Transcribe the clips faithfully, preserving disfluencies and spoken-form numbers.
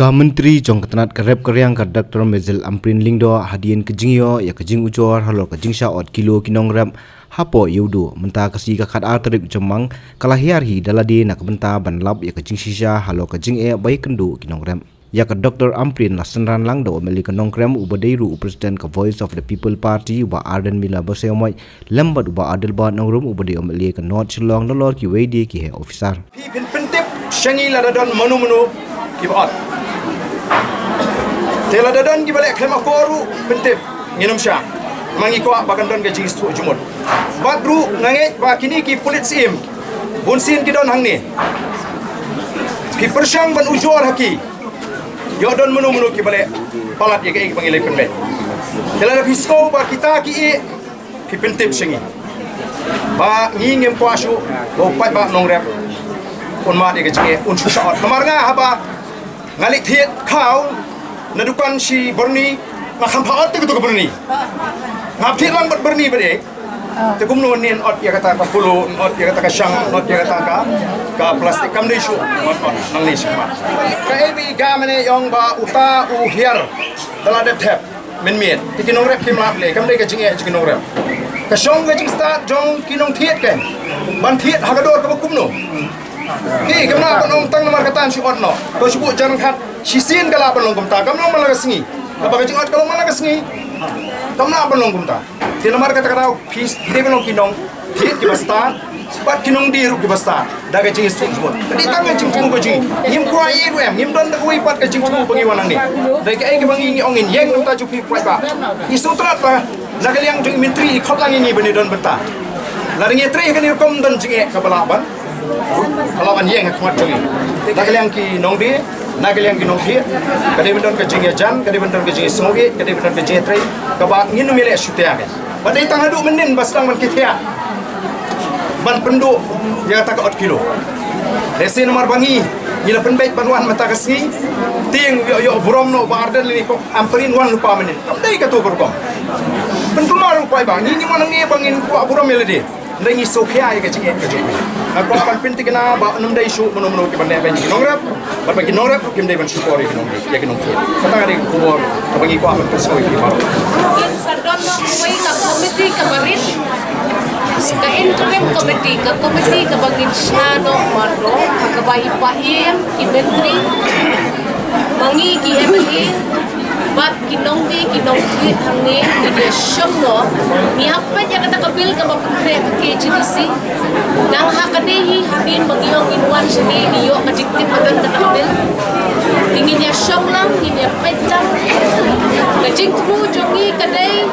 Ka Myntri jong ka tnat ka rep ka riang ka Doctor Mazel Ampareen Lyngdoh hadien ka jingïoh ïa ka jingujor halor ka jingshah ot kilo ki nongrep hapoh Ïewduh mynta ka sngi ka khatar tarik Jymmang ka la hiar hi da lade na ka bynta ban lap ïa ka jingshisha halor ka jingeh ba ïakynduh ki nongrep. Ïa ka Doctor Ampareen la synran lang da u M L A ka Nongkrem uba dei ruh u President ka Voice of the People Party uba Ardent Miller Basaiawmoit lem bad uba Adelbert Nongrum uba dei u M L A ka North Shillong nalor kiwei de ki heh officer. Phi phin pyntip sha ngi lada don mano mano kiba ot. Te lada don kiba leh khlem akor ruh pyntip, ngin ym shah. Ma ngi kwah ba kan don ka jingsngewthuh jingmut. Bad ruh nga ngeit ba kine ki pulit syiem bunsien ki don hangne. Phi pyrshang ban ujor ha ki. Ïoh don mano mano kiba leh palat ïa kaei kaba ngi leh pynbeit. Te lada phi sngew ba kita ki ïeh, phi pyntip sha ngi. Ba ngi ngim kwah shuh ba u paidbah nongrep un mad ïa ka jingeh, un shu shah ot. Namar nga haba nga leit thied khaw na dukan shi byrni, nga kham phah ot te kato ka byrni. Nga thied lang bad byrni bad eh. Te kumno ngin ot ïa kata ka polo, ngin ot ïa kata ka shang, ngin ot ïa kata ka, ka plastik, kam dei shuh ban ot nangne shakhmat. Kaei ba i gam ïa ngi ong ba uta u hiar da la dep thep mynmiet. Te ki nongrep kim lah leh, kam dei ka jingeh jong ki nongrep. Ka shong ka jingstad jong ki nongthied kan ban thied ha ka dor kaba kumno. Ki kam lah ban ong tang namar kata ngan shu ot noh. Ko shu buh jar ryngkat shisien ka lah ban long kumta, kam long man la ka sngi. Kaba ka jingot ka long man la ka sngi, kam lah ban long kumta. Te namar kata ka daw phi dei ban long ki nongthied kiba stad bad ki nongdie ruh kiba stad da ka jingsngewthuh jingmut. Ka dei tang ka jingthmu ka jong ngi. Ngim kwah ïa ruh em, ngim don da kawei pat ka jingthmu ba ngi wan hangne. Da kaei kaba ngi, ngi ong ngin ïeng na ka bynta jong phi paidbah. Ngi sngewthuh ba na ka liang jong i Myntri i khot lang ïa ngi ban ïadon bynta. Lada ngi trei ha kane ka rukom don jingeh kaba lah ban, kaba lah ban ïeng ha khmat jong ngi. Na ka liang ki nongdie, na ka liang ki nongthied, ka dei ban don ka jingïajan, ka dei ban don ka jingsngewthuh, ka dei ban don ka jingtrei kaba ngin ym ïaleh shutia. Ba dei tang haduh mynnin ba sdang ban kithiah ban pynduh ïa kata ka ot kilo. Lehse namar ba ngi, ngi la pynbeit ban wan mynta ka sngi. Te ïoh, ïoh burom noh ba Ardent lane ko Ampareen wan lypa mynnin. Kam dei kato ka rukom. Pynkulmar u paidbah, ngi, ngi mon ngi ba ngin kwah burom ïa lade. Hynrei ngi sngewkhia ïa ka jingeh ka jong phi. Nga kwah ban pynthikna ba ym dei shuh mano mano kiban leh beiñ ïa ki nongrep. Bad ba ki nongrep kim dei ban shukor ïa ki nong, ïa ki nongthied. Kata ka dei ka khubor kaba ngi kwah ban pynsngew ïa phi baroh. Ngin sa don noh kawei ka komiti kaba rit. Ka interim committee, ka komiti kaba ngin shna noh marto, kaba i Paiem, ki Myntri, ma ngi ki M L A, bad ki nongdie ki nongthied hangne, ngin ïa shong noh. Ngi hap peit ïa kata ka bill kaba pynkhreh ka K H A D C. Nang ha kane hi hadien ba ngi ong ngin wan shane ngi ïoh ka jingtip ba don kata ka bill. Te ngin ïa shong lang, ngin ïa peit lang. Ka jingthmu jong ngi ka dei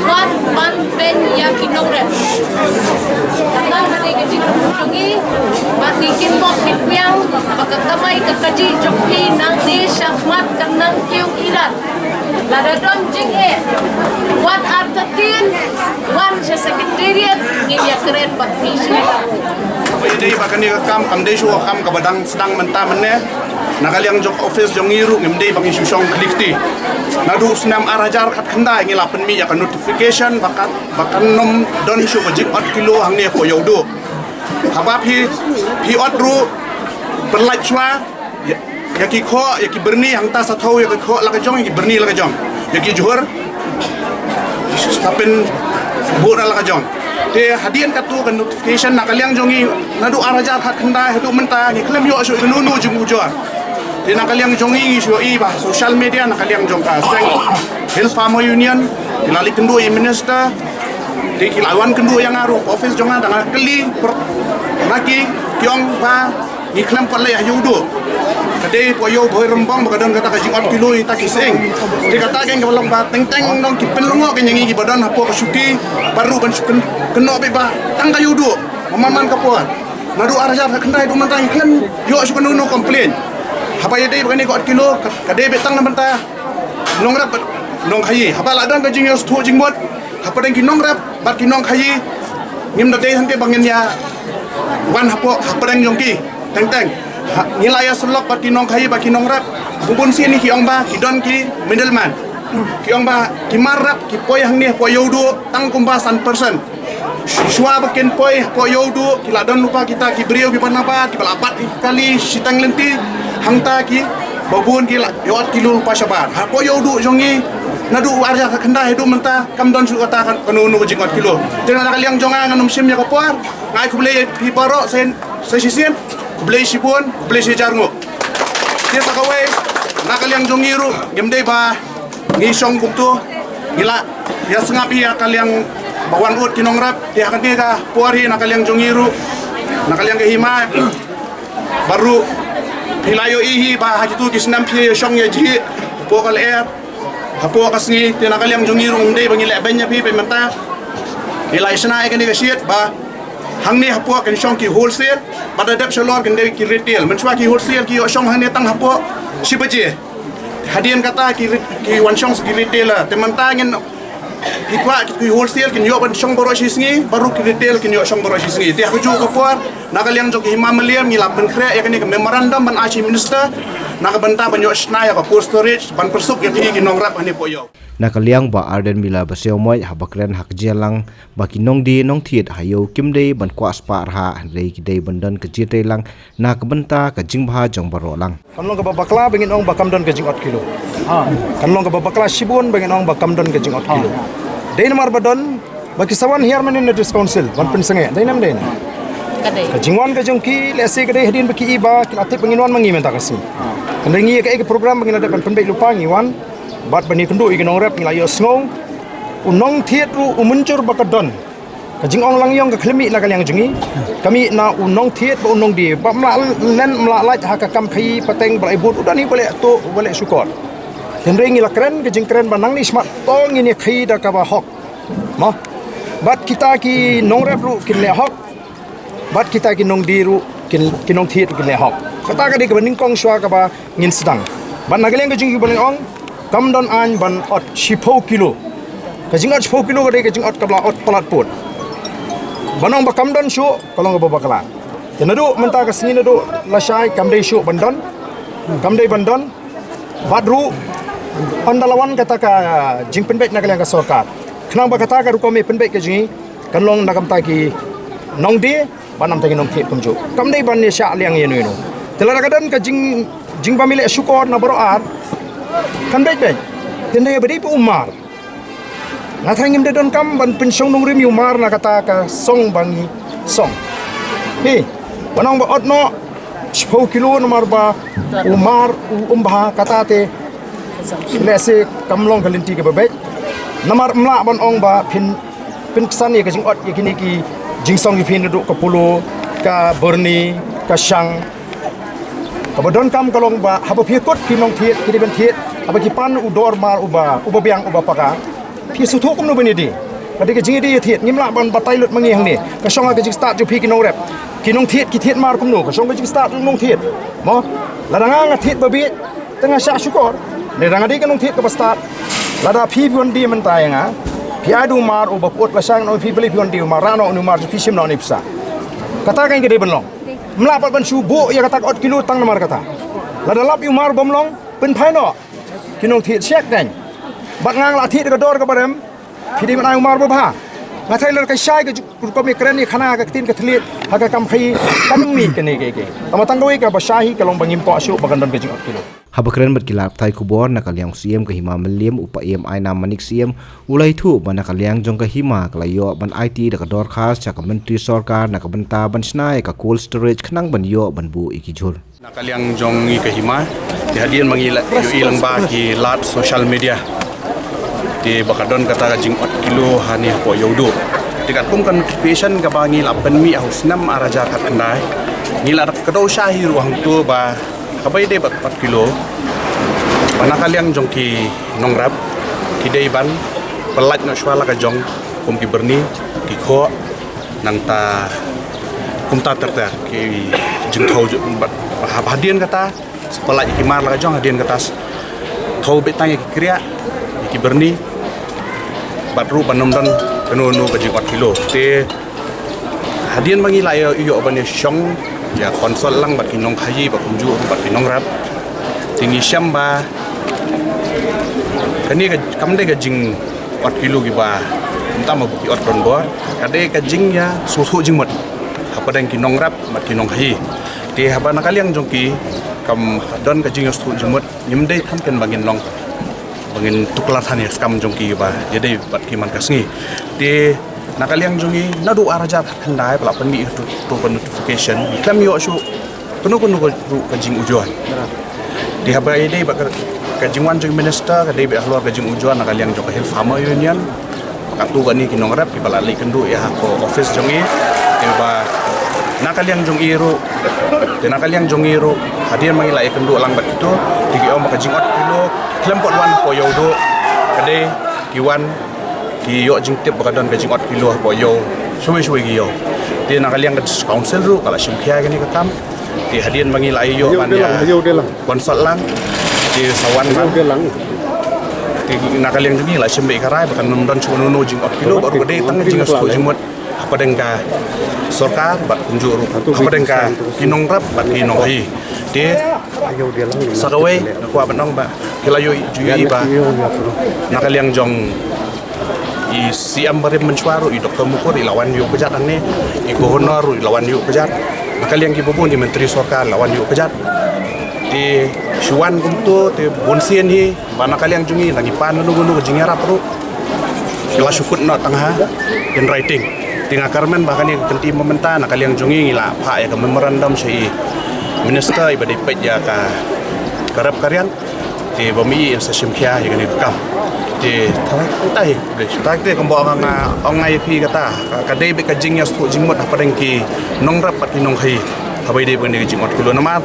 wat ban beiñ ïa ki nongrep. Kata ka dei ka jingthmu jong ngi. Bad ngi kynmaw kynpiang ba ka kamai ka kajih jong phi nangne shakhmat kan nang kiew irat. Lada don jingeh, wat artatien wan sha Secretariat, ngin ïa kren bad phi sha. Ba ïadei ba kane ka kam kam dei shuh ka kam kaba dang sdang mynta mynne. Na ka liang jong office jong ngi ruh ngim dei ba ngi shu shong khlieh kti. Naduh u snem ar hajar khatkhyndai ngi la pynmih ïa ka notification ba kan, ba kan ym don shuh ka jingot kilo hangne hapoh Ïewduh. Haba phi, phi ot ruh pynlait shuwa ïa, ïa ki khoh, ïa ki byrni hangta sa thew ïa ki khoh la ka jong, ïa ki byrni la ka jong. Ïa ki jhur sa pynbuh na la ka jong. Te hadien katto ka notification na ka liang jong ngi naduh ar hajar khatkhyndai haduh mynta ngi khlem ïoh shuh kano kano jingujor. Te na ka liang jong ngi ngi shu ïohi ba social media na ka liang jong ka seng Hill Farmer Union ki la leit kynduh ïa i minister. Te ki la wan kynduh ïa nga ruh office jong nga da nga kylli na ki, ki ong ba ngi khlem pat leit ha Ïewduh. Ka dei hapoh Ïew Bhoi Rymbong ba ka don kata ka jingot kilo ïa kita ki sying. Te kata keiñ kaba long ba teng teng dang ki pynlyngngoh keiñ ïa ngi kiba don hapoh ka shuki. Bad ruh ban shu kyn-, kynnoh beit ba tang ka Ïewduh. Ba man man ka por. Naduh ar hajar khatkhyndai haduh mynta ngi khlem ïoh shuh kano kano complain. Haba ïadei bad kane ka ot kilo ka, ka dei beit tang na bynta nongrep bad nongkhaïi. Haba la don ka jingïasngewthuh jingmut hapdeng ki nongrep bad ki nongkhaïi, ngim da dei hangta ba ngin ïa wan hapoh hapdeng jong ki. Teng teng. Ha, ngi la ïasyllok bad ki nongkhaïi bad ki nongrep. Bun bun sien ki ong ba ki don ki middleman. Ki ong ba ki mar rep ki poi hangne hapoh Ïewduh tang kumba san percent. Shuwa ba kin poi hapoh Ïewduh ki la don lypa kita ki briew kiba nabar kiba la bat ïa ki kali shiteng lynti hangta ki Ba bun ki la ïa ot kilo lypa shabar. Hapoh ïew duh jong ngi naduh ar hajar khatkhyndai haduh mynta kam don shuh kata ka, kano kano ka jingot kilo. Te na ka liang jong nga, ngan ym shim ïa ka por. Nga ai khublei ïa phi baroh sa, sa shisien. Khublei shibun, khublei shihajar nguh. Te sa kawei, na ka liang jong ngi ruh ngim dei ba ngi shong kumto. Ngi la ïa sngap ïa ka liang ba wan ud ki nongrep. Te ha kane ka por hi na ka liang jong ngi ruh, na ka liang ka hima, baroh phi la ïohi hi ba ha kito ki snem phi ïa shong ïa jhieh hapoh ka lyer, hapoh ka sngi. Te na ka liang jong ngi ruh ngim dei ba ngi leh beiñ ïa phi. Bad mynta ngi la ïa shna ïa kane ka shit ba hangne hapoh kin shong ki wholesale, bad da dep shalor kin dei ki retail. Mynshuwa ki wholesale ki ïoh shong hangne tang hapoh shi baje. Hadien kata ki re-, ki wan shong ki retailer. Te mynta ngin, ki kwah ki wholesale kin ïoh ban shong baroh shi sngi, baroh ki retail kin ïoh shong baroh shi sngi. Te ha kajuh ka por, na ka liang jong ki hima Mylliem ngi la pynkhreh ïa kane ka memorandum ban ai sha i minister na ka bynta ban ïoh shna ïa ka cold storage ban pyrsuk ïa ki, ki nongrep hangne hapoh ïew. Na ka liang Bah Ardent Miller Basaiawmoit haba kren ha ka jingïalang ba ki nongdie nongthied ha ïew kim dei ban kwah spah rhah, hynrei ki dei ban don ka jingtreilang na ka bynta ka jingbha jong baroh lang. Kan long kaba bakla ba ngin ong ba kam don ka jingot kilo. Kan long kaba bakla shibun ba ngin ong ba kam don ka jingot kilo. Dei namar ba don ba ki sa wan hiar mynne na District Council ban pynsangeh. Dei ne ym dei ne? Ka dei. Ka jingwan ka jong ki lehse ka dei hadien ba ki i ba ki la tip ba ngin wan ma ngi mynta ka sngi. Hynrei ngi ïa kaei ka program ba ngin la dep ban pynbeit lypa ngi wan bad ban ïakynduh ïa ki nongrep ngi la ïohsngew. U nongthied ruh u mynjur ba ka don ka jingong lang ïong ka khlem mih na ka liang jong ngi. Ka mih na u nongthied bad u nongdie ba ym lah len ym lah lait ha ka kam khaïi pateng ba la ai bud, u don hi ba leh tuh ba leh shukor. Hynrei ngi la kren ka jingkren ba nangne shakhmat to ngin ïa khaïi da kaba hok. Mo. Bad kita ki nongrep ruh kin leh hok. Bad kita ki nongdie ruh kin, ki nongthied ruh kin leh hok. Kata ka dei kaba nyngkong shuwa kaba ngin sdang. Bad na ka liang ka jong ngi ba ngin ong kam don aiñ ban ot shiphew kilo. Ka jingot shiphew kilo ka dei ka jingot kaba la ot palat pud. Ban ong ba kam don shuh ka long kaba bakla. Te naduh mynta ka sngi naduh lashai kam dei shuh ban don. Kam dei ban don. Bad ruh ynda la wan kata ka jingpynbeit na ka liang ka sorkar, khnang ba kata ka rukom ïa pynbeit ka jong ngi kan long na ka bynta ki nongdie bad na ka bynta ki nongthied kumjuh. Kam dei ban ïa shah liang ïano ïano. Te lada ka don ka jing, jingbym ïaleh shukor na baroh ar kan beit beit. Te ynda ïa ba dei ba u mar, nga tharai ngim da donkam ban pynshong nongrim ïa u mar na kata ka song ba ngi song. Hi, ban ong ba ot noh shiphew kilo namar ba u mar u ym bha, kata te lehse kam long ka lynti kaba beit. Namar ym lah ban ong ba phin pynksan ïa ka jingot ïa kine ki jingsong ïa phi naduh ka Polo, ka Byrni, ka Shang. Kaba donkam ka long ba haba phi kut ki nongthied, ki dei ban thied, haba ki pan u dor mar uba, uba biang uba paka, phi sngewthuh kumno ban ïadie. Ka dei ka jingïadie ïathied, ngim lah ban batai lut ma ngi hangne. Ka shong ha ka jingstad jong phi ki nongrep. Ki nongthied ki thied mar kumno, ka shong ka jingstad jong nongthied. Mo, lada nga nga thied ba bieit, te nga shah shukor. Lada nga dei ka nongthied kaba stad, lada phi phi wan die mynta ïa nga, phi ai da u mar uba pyut lashai, nga ong phi balei phi wan die u mar, rah noh une u mar, phi shim noh une u pisa. Kata kan ka dei ban long. Ym lah pat ban shu buh ïa kata ka ot kilo tang namar kata. Lada lap ïa u mar bym long, pynphai noh. Ki nongthied shek dang. Bad nga nga la thied ka dor kaba rem. Phi dei ban ai u mar ba bha. Nga tharai lada ka shai ka juk rukom ïa kren ïa khana ha ka ktien ka thylliej ha ka kam khaïi, kan ym mih kane kaei kaei. Tangba tang kawei kaba shai hi ka long ba ngim kwah shuh ba kan don ka jingot kilo. Haba kren bad ki lad pathai khubor na ka liang u Syiem ka Hima Mylliem, u Paiem Ainam Manik Syiem, u la ïathuh ba na ka liang jong ka hima ka la ïoh ban aiti da ka dorkhas sha ka Myntri Sorkar na ka bynta ban shna ïa ka cold storage khnang ban ïoh ban buh ïa ki jhur. Na ka liang jong ngi ka hima, te hadien ba ngi la ïohi lyngba ki lad social media, te ba ka don kata ka jingot kilo hangne hapoh Ïewduh. Te katkum ka notification kaba ngi la pynmih ha u snem ar hajar khatkhyndai, ngi la kdew shai hi ruh hangto ba kaba ïadei bad ka ot kilo, ba na ka liang jong ki nongrep ki dei ban pyllait noh shuwa la ka jong kum ki byrni, ki khoh, nangta kumta ter ter ki jingthew ju-, bad ha-, hadien kata pyllait ïa ki mar la ka jong, hadien kata s-, thew beit tang ïa ki kriah, ïa ki byrni, bad ruh ban ym don kano kano ka jingot kilo. Te hadien ba ngi la ïoh, ïoh ban ïa shong, ïa consult lang bad ki nongkhaïi bad kumjuh ruh bad ki nongrep, te ngi shem ba kane ka, kam dei ka jingot kilo kiba, kumta ma ba ki ot donbor, ka dei ka jingïasngewthuh jingmut hapdeng ki nongrep bad ki nongkhaïi. Te haba na ka liang jong ki, Kam don ka jingïasngewthuh jingmut, ngim dei than ken ba ngin long, ba ngin tuklar than ïa ka kam jong ki ba ïadei bad ki man ka sngi. Te na ka liang jong ngi naduh ar hajar khyndai ba la pynmih ïa uto ka notification, khlem ïoh shuh kano kano ka ruh ka jingujor. Te haba ïadei bad ka, ka jingwan jong i minister, ka dei bad halor ka jingujor na ka liang jong ka Hill Farmer Union. Katto katne ki nongrep kiba la leit kynduh ïa ha ka office jong i, te ba na ka liang jong i ruh, te na ka liang jong i ruh, hadien ba ngi la ïakynduh lang bad kito, te ki ong ba ka jingot kilo khlem pat wan hapoh Ïewduh, ka dei ki wan ki ïoh jingtip ba ka don ka jingot kilo hapoh Ïew, shawei shawei ki ïew. Te na ka liang ka District Council ruh ka la shim khia ïa kane ka kam. Te hadien ba ngi la ïoh ban ïa consult lang, te sa wan ban, te na ka liang jong ngi la shim beit ka rai ba kan ym don shuh kano kano jingot kilo, bad ruh ka dei tang ka jingïasngewthuh jingmut hapdeng ka sorkar bad kumjuh ruh hapdeng ka ki nongrep bad ki nongkhaïi. Te sa kawei nga kwah ban ong ba ki la ïoh ju ïohi ba na ka liang jong i C M barim mynshuwa ruh, i Doctor Mukul, i la wan ïuh kjat hangne, i Governor ruh i la wan ïuh kjat, na ka liang kiba bun i Myntri Sorkar la wan ïuh kjat. Te shu wan kumto te bunsien hi ba na ka liang jong ngi la ngi pan kano kano ka jingïarap ruh, ki la shu kut noh tang ha in writing. Te nga kyrmen ba kane ka kynti mynta na ka liang jong ngi ngi la phah ïa ka memorandum sha i Minister iba dei peit ïa ka, ka rep ka riang. Te ba mih in sa shim khia ïa kane ka kam. Te tang tai, tang tai kumba ong nga, ong nga ïa phi kata, ka, ka dei beit ka jingïasngewthuh jingmut hapdeng ki nongrep bad ki nongkhaïi haba ïadei bad kane ka jingot kilo. Namar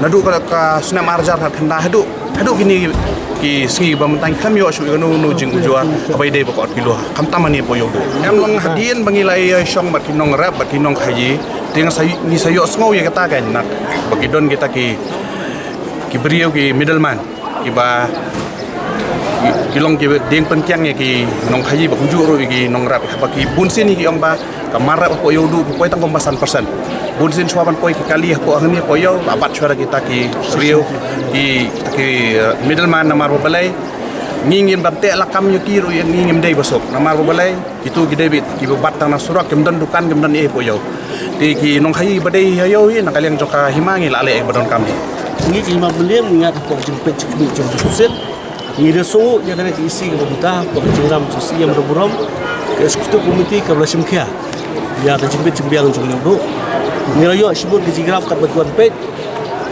naduh ka, ka snem ar hajar khyndai haduh, haduh kine ki sngi ba mynta ngi khlem ïoh shuh kano kano jingujor haba ïadei bad ka ot kilo, khamtam hangne hapoh Ïewduh. Em long hadien ba ngi la ïashong bad ki nongrep bad ki nongkhaïi, te ngi sa, ngi sa ïohsngew ïa kata ka nak ba ki don kita ki, ki briew, ki middleman, kiba ki, ki long kiba dieng pynkiang ïa ki nongkhaïi bad kumjuh ruh ïa ki nongrep, ba ki bunsien hi ki ong ba ka mar rep hapoh Ïewduh ki poi tang kumba san percent. Bunsien shuwa ban poi ki kali hapoh hangne hapoh Ïew, la bat shuwa da kita ki briew, ki, kita ki, eh, middleman. Namar ba balei? Ngi ngin ban teh lakam ïa ki ruh ïa ngi ngim dei ba suk. Namar ba balei? Kito ki dei beit kiba bat tang na surok, kim don dukan, kim don ei hapoh Ïew. Te ki nongkhaïi ba dei ha Ïew hi na ka liang jong ka hima ngi la leh ïa ba donkam hi. Ngi ki hima Mylliem ngi ngat hapoh jingpeit jingkhmih jong ka Council. Ngi da sngew ïa kane ka E C kaba mynta hapoh ka jingrwai jong C M Rongbun, ka Executive Committee kaba la shim khia ïa ka jingpeit jingbiang jong Ïewduh. Ngi la ïoh shibun ka jingïarap katba ki wan peit.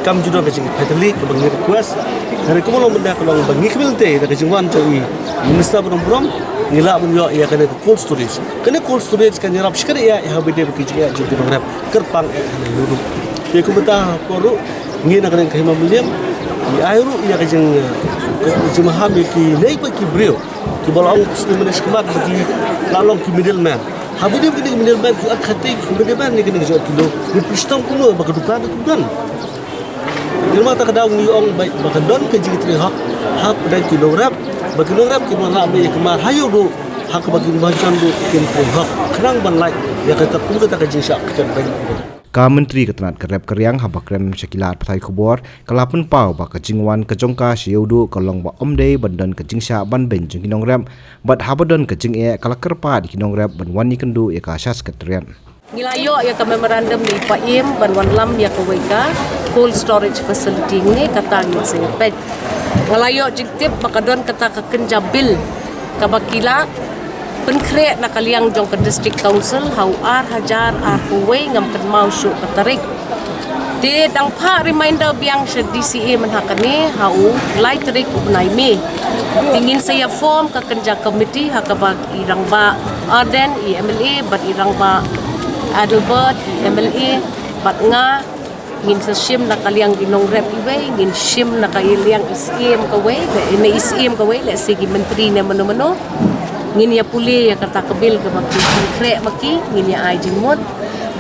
Kam ju don ka jingpait tylli kaba ngi request. Hynrei kumno mynta ka long ba ngi kmie lynti da ka jingwan jong i Minister ba dang burom, ngi lah ban ïoh ïa kane ka cold storage. Kane cold storage kan ïarap shikatdei ïa, ïa haba ïadei bad ki jingeh jong ki nongrep kyrpang eh ha Ïewduh. Te kumta hapoh ruh ngi na ka liang ka hima Mylliem ngi ai ruh ïa ka jing, ka jingmaham ïa kine pat ki briew kiba la ong shisien mynne shakhmat ba ki la long ki middleman. Haba ïadei bad ki middleman ki ot khatei ki middleman ïa kine ki jingeh kilo. Ngi pyrshang kumno ba ka dukan ka dukan. Namar kata ka daw ngi ong ba, ba ka don ka jingtrei hok hapdeng ki nongrep, ba ki nongrep kin wanrah beit ïa ka mar ha Ïewduh, ha kaba kin wanrah ruh kin trei hok khnang ban lait ïa kata kum kata ka jingshah ka jingbank. Ka Myntri ka tnat ka rep ka riang haba kren sha ki lad pathai khubor ka la pynpaw ba ka jingwan ka jong ka sha Ïewduh ka long ba ym dei ban don ka jingshah ban beiñ jong ki nongrep, bad haba don ka jingeh ka la kyrpad ïa ki nongrep ban wan ïakynduh ïa ka sha Secretariat. Ngi la ïoh ïa ka memorandum na i Paiem ban wanlam ïa kawei ka cold storage facility, ngi kata ngin sa ïa peit. Nga la ïoh jingtip ba ka don kata ka kynja bill kaba ki la pynkhreh na ka liang jong ka District Council ha u ar hajar arphew wei, ngam kynmaw shuh ka tarik. Te dang phah reminder biang sha D C A mynha kane ha u lai tarik u bnai May. Te ngin sa ïa form ka kynja committee ha kaba i Rangbah Ardent i M L A bad i Rangbah Adelbert i M L A bad nga, ngin sa shim na ka liang ki nongrep iwei, ngin shim na ka liang i Syiem kawei, lane i Syiem kawei, lane sa ki myntri ne mano mano. Ngin ïa pule ïa kata ka bill kaba ki pynkhreh ma ki, ngin ïa ai jingmut.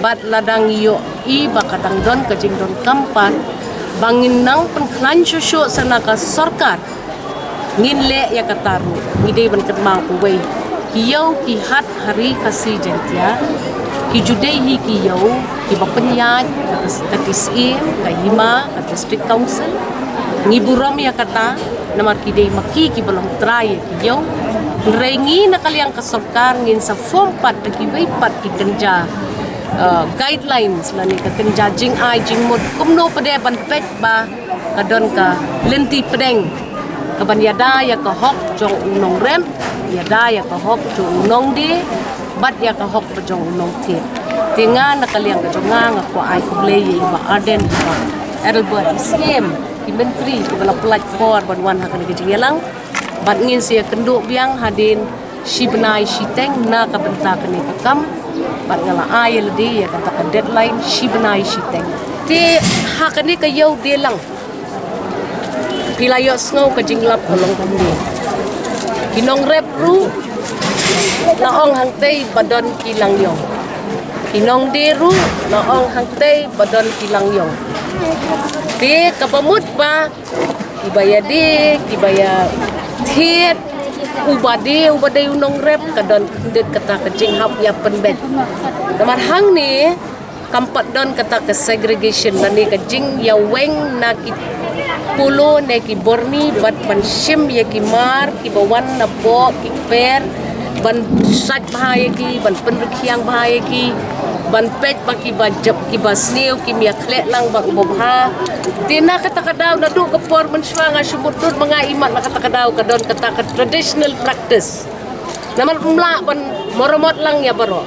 Bad lada ngi ïohi ba ka dang don ka jingdonkam pat ba ngin nang pynkhlaiñ shuh shuh sa na ka sorkar, ngin leh ïa kata ruh. Ngi dei ban kynmaw kawei, ki ïew ki hat ha Ri Khasi Jaiñtia ki ju dei hi ki ïew kiba pynïaid da ki Syiem, ka Hima, ka District Council. Ngi burom ïa kata namar ki dei ma ki kiba long trai ïa ki ïew. Hynrei ngi na ka liang ka sorkar ngin sa form pat da kiwei pat ki kynja, eh, guidelines lane ka kynja jingai jingmut kumno pat de ban peit ba Ka don ka lynti pdeng kaban ïada ïa ka hok jong u nongrep, ïada ïa ka hok jong u nongdie, bad ïa ka hok jong u nongthied. Te nga na ka liang ka jong nga nga kwah ai khublei ïa i Bah Ardent, i Bah Adelbert, i Syiem, i Myntri kiba la pynlait por ban wan ha kane ka jingïalang. Bad ngin sa ïakynduh biang hadien shi bnai shiteng na ka bynta kane ka kam. Bad nga la ai ïa lade ïa kata ka deadline shi bnai shiteng. Te ha kane ka ïew de lang phi la ïohsngew ka jinglap ka long kumne. Ki nongrep ruh la ong hangtei ba don ki langïong. Ki nongdie ruh la ong hangtei ba don ki langïong. Te kaba mut ba kiba ïadie, kiba ïathied, uba die, uba dei u nongrep, ka don khyndiat kata ka jinghap ïapynbeit. Namar hangne kam pat don kata ka segregation lane ka jingïaweng na ki Polo ne ki Bormi bad ban shim ïa ki mar kiba wan napoh ki kper, ban sait bha ïa ki, ban pynrkhiang bha ïa ki, ban peit ba kiba jop, kiba sniew kim ïakhleh lang bad uba bha. Te na kata ka daw naduh ka por mynshuwa nga shu mutdur ba nga imat na kata ka daw ka don kata ka traditional practice. Namar ym lah ban maramot lang ïa baroh.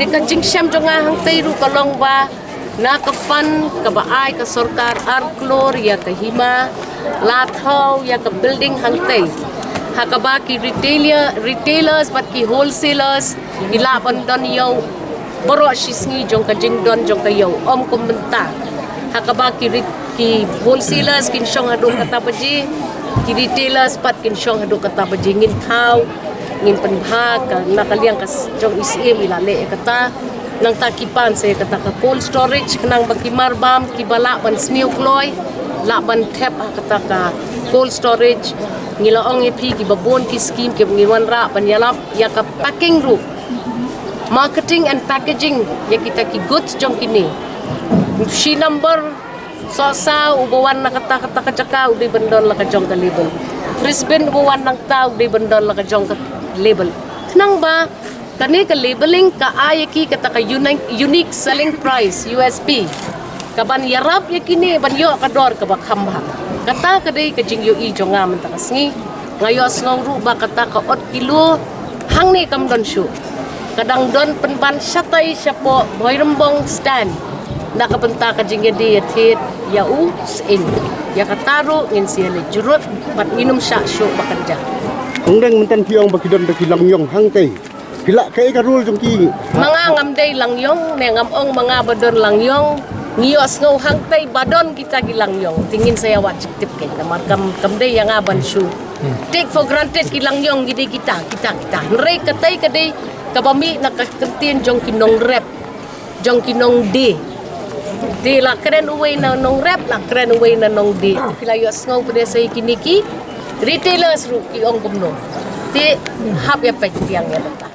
Te ka jingshem jong nga hangtei ruh ka long ba na ka fund kaba ai ka sorkar ar klur ïa ka hima, la thaw ïa ka building hangtei. Ha kaba ki retailer, retailers bad ki wholesalers ki lah ban don ïew baroh shi sngi jong ka jingdon jong ka ïew, ym kum mynta. Ha kaba ki ret-, ki wholesalers kin shong haduh kata baje, ki retailers pat kin shong haduh kata baje. Ngin thaw, ngin pynbha ka, na ka liang ka s-, jong i Syiem i la leh ïa kata. Nangta ki pan sa ïa kata ka cold storage, khnang ba ki mar bam kiba lah ban sniew kloi, lah ban thep ha kata ka cold storage. Ngi la ong ïa phi kiba bun ki scheme kiba ngi wanrah ban ïalap ïa ka packing ruh, marketing and packaging ïa kita ki goods jong kine. Shi number, sohsa uba wan na kata, kata ka jaka u dei ban don la ka jong ka label. Frisbee uba wan nangta u dei ban don la ka jong ka label. Khnang ba kane ka labeling ka ai ïa ki kata ka unique, unique selling price, U S P, kaban ïarap ïa kine ban ïoh ka dor kaba kham bha. Kata ka dei ka jingïohi jong nga mynta ka sngi. Nga ïohsngew ruh ba kata ka ot kilo hangne kam don shuh. Ka dang don pynban shatai shapoh Bhoirymbong stand. Na ka bynta ka jingïadie ïathied ïa u sying. Ïa kata ruh ngin sa ïaleit jurut bad ngin ym shah shuh ba kynjah. Ong dang mynta phi ong ba ki don da ki langïong hangtei. Phi lah kaei ka role jong ki? Ma nga ngam dei langïong, ne ngam ong ma nga ba don langïong. Ngi ïohsngew hangtei ba don kita ki langïong. Te ngin sa ïa wad jingtip kein namar kam, kam dei ïa nga ban shu take for granted ki langïong ki dei kita, kita, kita. Hynrei katei ka dei kaba mih na ka kyntien jong ki nongrep, jong ki nongdie. Te la kren uwei na nongrep, la kren uwei na nongdie. Phi la ïohsngew pat de sa ïa kine ki retailers ruh ki ong kumno. Te hap ïa peit biang ïa kata.